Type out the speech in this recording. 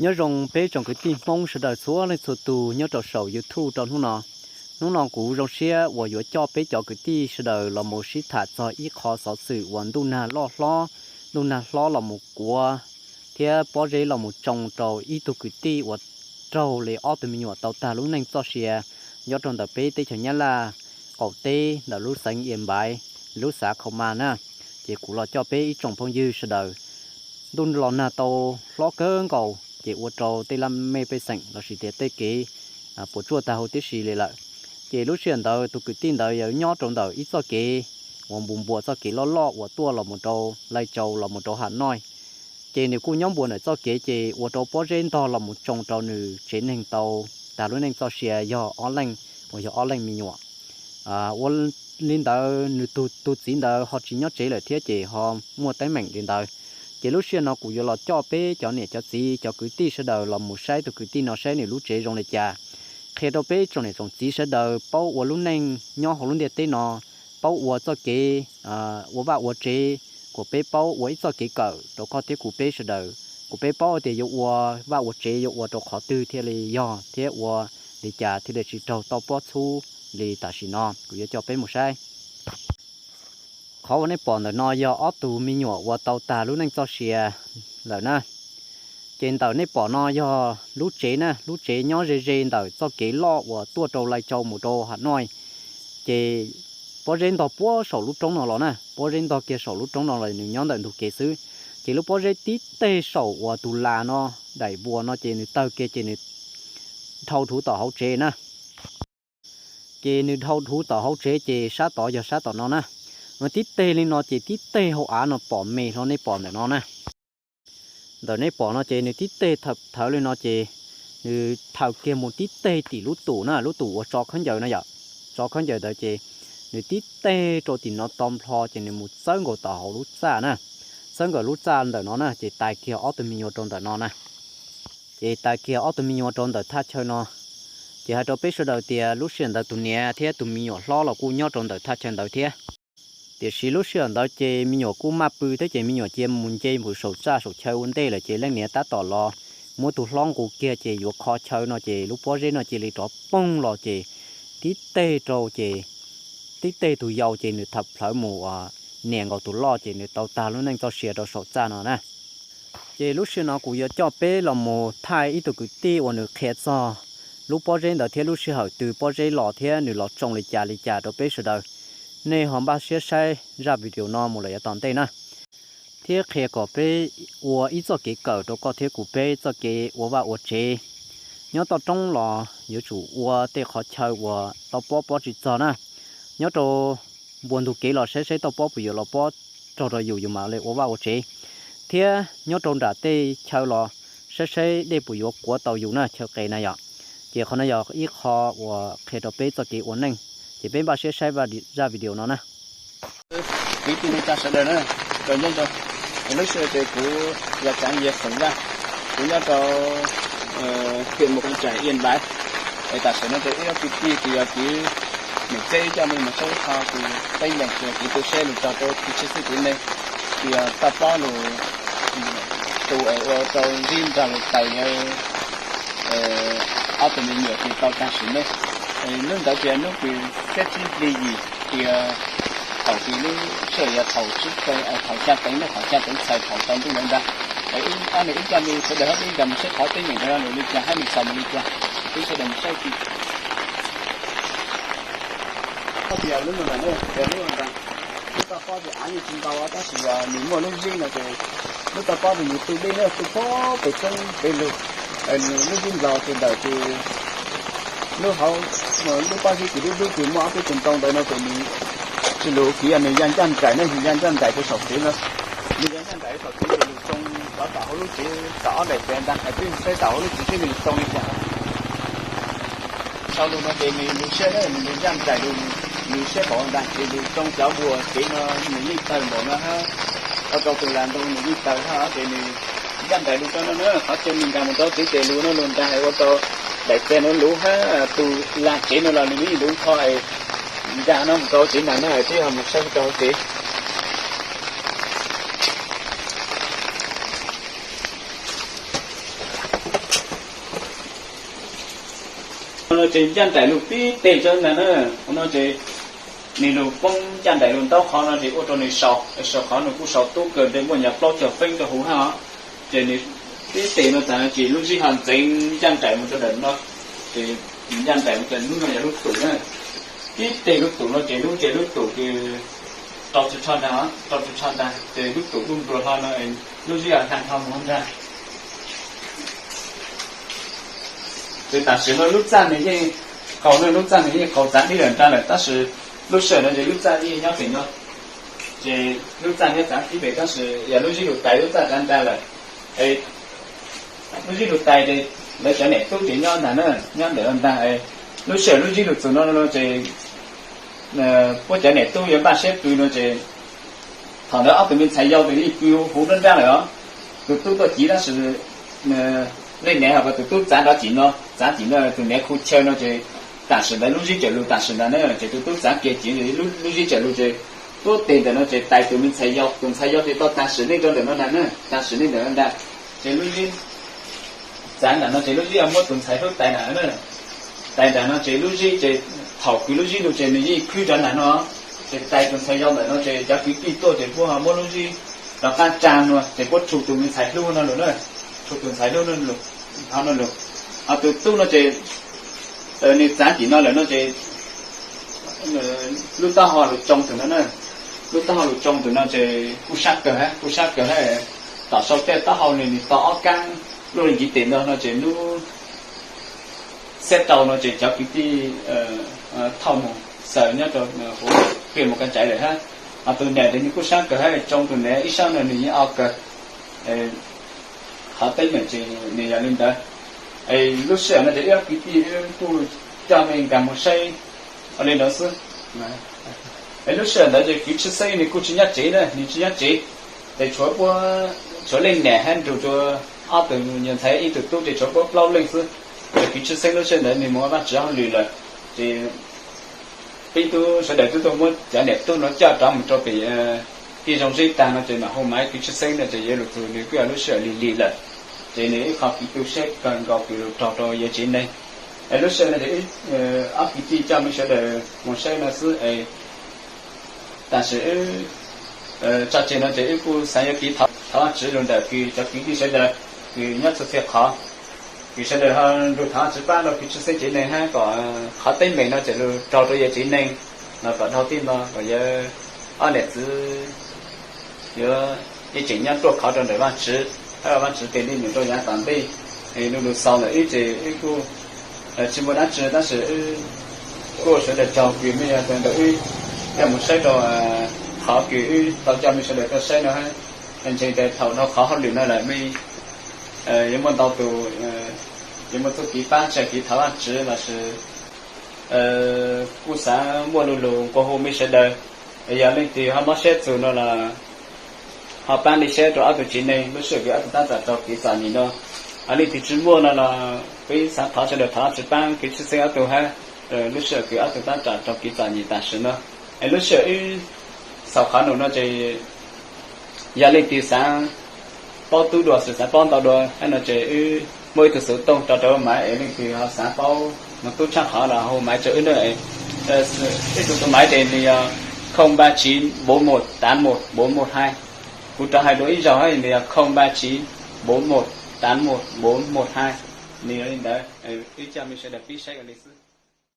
Nyob zoo peb tsoom kwv tij Hmoob sawv daws txhua leej txhua tus nyob rau saum YouTube rau hnub no. Hnub no kuv zoo siab uas yuav coj peb cov kwv tij sawv daws los mus sib tham txog ib qho xov xwm uas ntuj nag loj hlob, ntuj nag hlob los mus kuav thiab pob zeb los mus tsoo rau ib tug kwv tij uas raug li ob tug me nyuam tau tag lub neej txoj sia nyob rau ntawm peb teb chaws Nyab Laj qaum teb ntawm lub xeev Ias Npaiv, lub xav Khau Ma na. Ces kuv los coj peb ib tsoom phooj ywg sawv daws, ntuj los nag tau hlob kawg nkaus ces ua rau tej laj mej pej xeem lossis tias tej kev puas tsuaj tag huv tib si li lawm. Ces lub sij hawm ntawd tus kwv tij ntawd yog nyob rau ntawm ib txoj kev uas npus npuas txoj kev loj loj uas tuaj los mus rau Laij Tsau los mus rau Ham Noij. Ces nws kuj nyob npuas ntawm txoj kev ces ua rau pob zeb ntog los mus tsoo rau nws tsev neeg tau tag lub neej txoj sia yog ob leeg, uas yog ob leeg me nyuam. Ua li ntawd nws tus txiv ntawd ho tsis nyob tsev lawm thiab ces ho muaj teeb meem li ntawd. Ces lub sij hawm no kuv yuav los coj peb cov niam cov txiv cov kwv tij sawv daws los mus saib tus kwv tij no saib nws lub tsev zoo li cas, qhia rau peb tsoom niam tsoom txiv sawv daws paub ua lub neej nyob hauv lub ntiaj teb no, paub ua txoj kev ua vaj ua tsev, kom peb paub ua ib txoj kev kawm rau koj thiab kuv peb sawv daws, kom peb paub tias yuav ua vaj ua tsev yuav ua rau qhov twg thiaj li yog thiab ua li cas thiaj li tsis raug toj pob txhub li tam sim no. Kuv yuav coj peb mus saib. Qhov uas nej pom ntawm no yog ob tug me nyuam uas tau tag lub neej txoj sia lawm na. Ces ntawm nej pom no yog lub tsev na, lub tsev nyob ze ze ntawm txoj kev loj uas tuaj rau Laij Tsau mus rau Ham Noij. Ces pob zeb ntog puag saum lub roob no los na, pob zeb ntog kiag saum lub roob no los nws nyob ntawm ntug kev xwb. Ces lub pob zeb tib teg saum uas tus las no, daim vuas no ces nws tawg kiag ces nws dhau rhuv tom hauv tsev na. Ces nws dhau rhuv tom hauv tsev ces sab tod yog sab tom no na. Tib teg li no ces tib teg hauv av no pom me hlo nej pom ntawm no na. Ntawm nej pom no ces nws tib teg thawm thawv li no ces nws thawm kiag mus tib teg tim lub tus na, lub tus uas tso khaub ncaws no yom. Tso khaub ncaws ntawd ces nws tib teg rau tim no to nplho ces nws mus txawb nkaus tom hauv lub txaj na. Txawb nkaus lub txaj ntawm no na ces tais kiag ob tug me nyuam rau ntawm no na. Ces tais kiag ob tug me nyuam rau ntawm thaj chaw no. Ces hais rau peb sawv daws tias lub sij hawm ntawd tus niam thiab tus me nyuam hlob los kuj nyob rau ntawm thaj chaw ntawd thiab. Tiam sis lub sij hawm ntawd ces me nyuam kuj maj pw thiab ces me nyuam cia mus nce mus saum txaj saum chaw ua ntej lawm ces leej niam tab tom los muab tus hlob nqus kiag ces yuav kho chaw no ces lub pob zeb no cia li rov poog los ces tib teg rau ces tib teg tus yau ces nws thawm plhawv mus nias nkaus tus loj ces nws tau tag lub neej txoj sia rau saum txaj no na. Ces lub sij hawm no kuv yuav coj peb los mus thaij ib tug kwv tij uas nws qhia txog lub pob zeb ntawd thiab lub sij hawm twg pob zeb los thiab nws los tsoo li cas li cas rau peb sawv daws. Nej ho npaj siab saib zaj video no mus lawm yav tom ntej na, thiab qhia kom peb ua ib txoj kev kawm rau koj thiab kuv peb txoj kev ua vaj ua tsev. Nyob toj roob los yuav tsum ua tej qhov chaw uas toj pob pob tsis txog na. Nyob rau npuas ntug kev los saib saib toj pob puas yuav los pob raug rau yus yus mam li ua vaj ua tsev, thiab nyob rau nram tej chaw los saib saib dej puas yuav kuav tau yus na, chaw qes na yom. Ces qhov no yog ib qho uas qhia rau peb txoj kev ua neej, ces peb npaj siab saib zaj video no na. Kwv tij neej tsa sawv daws na, rau nyob rau lub sij hawm ces kuv yog Tsaav Yias Xoom Yaj, kuv nyob rau tiam mus koj tsaim Ias Npaiv. Es tam sim no ces wb ob kwv tij ces yog kwv Niam Txeb ib co mus saib ib qho tus teeb meem ces kuv tu siab lug txog rau tus tshwj xeeb kwv neeg, ces yog toj pob lug tu es ua rau ntsib nrog lug taws yawg ob tug me nyuam ces tau tag sim neej. Hnub ntawd ces yog hnub kws xiab tsib hli yim, ces thaum kws lub sij hawm yog thaum tsib teev, thaum xya teev na, thaum xya teev txhais thaum tsaus ntuj ntawd ntag. Ob niag ib co me sawv daws hab peb nkag mus saib qhov teeb meem ntawd lug li cas hab nws xaus mus li cas, peb sawv daws mus saib kiag. Lub no ntag, lub no ntag, lub toj pob ces av yeej tsis ntau tab sis yog nws muaj lub zeb no ces lub toj pob ces nws tu dej na, tu pob pem roob pem lug, lub zeb nplaum ces ntawm ces lub hauv, lub pob zeb ces dub dub ces muaj ob peb tus ntoo ntawd no ces nws tsis lug kiv, nws ya ncaj nraim na, nws ya ncaj nraim rau saum tsev no. Nws ya ncaj nraim rau saum tsev ces nws tsoo rov tom hauv lub tsev tom ob daim tsev ntag, hais peb mus saib tom hauv lub tsev seb nws tsoo li cas. Sau lug no ces nws lug siab na, nws ncaj nraim lug, nws siab npaum ntag ces nws tsoo cov npuas tsev no nws yeej tawg npaum no hab, ua rau tus lag ntoo nws yeej tawg hab ces nws ncaj nraim lug rau no na, qhov chaw nws nkag mus rau tsev ces lug no lug ntag, ua rau daim tsev no luv hab tus lag tsev no los nws yeej luv nrho es nkag no mus rau tsev ntag na, peb ho mus saib rau hauv tsev. No ces ncaj nraim lug tib teg tso ntag na. Ua no ces nws lug poob ncaj nraim lug ntaub qhov no ces ua rau nws sau, sau qhov nws kuj sau tub kawg, ntshe muaj nyav plaub caug feeb rau huv hab os. Ces nws tib teg no tas no ces lub zib ho ntxeev ncaj nraim mus rau ntawm no, ces ncaj nraim mus rau ntawm lub no yog lub tum na. Tib teg lub tum no ces lub, ces lub tum kws rau tsis tsho ntag, rau tsis tsho ntag, ces lub tum lub nruas hlo no, lub zib ho hla dhau mus ntag. Ces tam sim no lub txaj nws yeej qaug, lub txaj nws yeej qaug txav dib lawm nrag lawm, tab sis lub sij hawm no ces lub txaj yeej nyob pem no. Ces lub txaj nyob txav dib pem, tab sis yog lub zib lug tais lub txaj tsav nrag lawm. Lub zib lug tais ces lawv cov niam tub ces nyob ntag na, nyob ntawm no ntag. Lub sij hawm lub zib lug txug no no ces puab cov niam tub yuav npaj siab pw no ces thaum ntawd ob tug me ntxhais yau tus yeej pw huv nruab nrab lawm os. Tus tub tuaj civ tab sis leej niam hais kom tus tub txav nrov cim no, txav cim no tus niam khu chaw no ces tam sim ntawd lub zib cawm lug tam sim ntawd na, ces tus tub txav kiag cim lub zib cawm lug ces tuab teg ntawm no ces tais tus me ntxhais yau, tus ntxhais yau ces tau tag sim neej rau ntawm no ntag na, tag sim neej ntawm no ntag. Ces lub zib txav nram no ces lub zib muab tus ntxhais hlub tais nram no, tais nram no ces lub zib ces thaum kws lub zib lug ces nws yeej khwb rov nram no, ces tais tus ntxhais yau ntawm no ces cov kwv tij tuaj ces puab ho muab lub zib rov qab tsa no ces puab rhu tus me ntxhais hlub no lug na, rhu tus ntxhais hlub no lug, ho no lug. Ho tus tub no ces nws txav cim no lawm no ces lub taub hau lug tsoo tus no na, lub taub hau lug tsoo tus no ces kuj sab kawg hab, kuj sab kawg hab. Tom sau tej taub hau nws, nws to ob kaab luaj li nciv tes no no ces lub xiab rau no ces cov kwv tij thauj mus xaws nyob rau huv, qia mus ka ntsaig lawm hab. Ho tus nam ces nws kuj sab kawg hab, tsoo tus nam ib sab no nws yeej o kawg. Qhov teeb meem ces nws yog li ntawd. Lub sij hawm no ces ib ob kwv tij wb kuj coj me nkag mus saib ua li ntawd xwb. Lub sij hawm ntawd ces kwv tij Tshwj Xeeb nws kuj tsis nyob tsev na, nws tsis nyob tsev. Ces tshuav, tshuav leej nam hab nrug rua ob tug nyuas ntxhais ib tug tub ces tshuav puab plaub leej xwb. Ces kwv tij Tshwj Xeeb lub sij hawm ntawd nws mus ua Vaajtswv hauj lwm lawm. Ces peb tub sawv daws twb tuaj muab cov niam tub no coj rov mus rau pem tij zoo zeb tag no ces mam hu maiv kwv tij Tshwj Xeeb no ces yuav lug txug nws kuj yog lub sij hawm lig lig lawm. Ces nws ib qho kwv tu siab kawg nkaus kws lug raug rau yawg tsev neeg. Lub sij hawm no ces ob kwv tij coj me sawv daws mus saib no xwb es tam sim wb tso tseg no ces wb kuj xaav yuav kev thov Vaajtswv lug ntawm kws cov kwv tij sawv daws kws nyob txhua txhia qhov, kws sawv daws ho nrug thov Vaajtswv paab rau kwv tij Tshwj Xeeb tsev neeg hab kom qhov teeb meem no txawm lug raug rau yawg tsev neeg no kom dhau tij no kom yawg ob niam txiv yuav ib tseem nyob ruaj khov rau ntawm Vaajtswv, hab Vaajtswv tes li num rau yaav tom ntej. Lug lug xaus ntawm wb ces wb kuj tsis muaj dab tsi tab sis wb kuj sawv daws tsaug kws mej yuav ntawm wb coj mus saib rau qhov kws wb tau coj mej sawv daws tuaj saib no hab. Ntseeg tas thaum dhau qhov hauj lwm no lawm mej yuav muaj ntau tus, yuav muaj txuj kev paab tsawg kev thov Vaajtswv lossis kuj xaav muaj lug lug nqua hu mej sawv daws. Yog leej twg ho mob siab txug no los ho paab li siab rau ob tug tsev neeg lub sij hawm kws ob tug tab tom raug kev txom nyem no. Ho leej twg tsis muaj no los peb xaav thov sawv daws thov Vaajtswv paab kwv tij Tshwj Xeeb ob tug hab, lub sij hawm kws ob tug tab tom raug kev txom nyem tam sim no. Es lub sij hawm wb xaus qhov num no ces yog leej twg xaav paub tub dua, xaav paub ntau dua hab no ces wb muaj ib tug xuv tooj rau rau maiv es leej twg ho xaav paub moog tub tshaaj qhov los hu maiv rau wb na. Ib tug xuv maiv ces nws yog không ba chín bốn một tám một bốn một hai. Kuv rov hais dua ib zaug hab, nws yog không ba chín bốn một tám một bốn một hai. Nws yog li ntawd, wb coj mej sawv daws pib saib ua li xwb.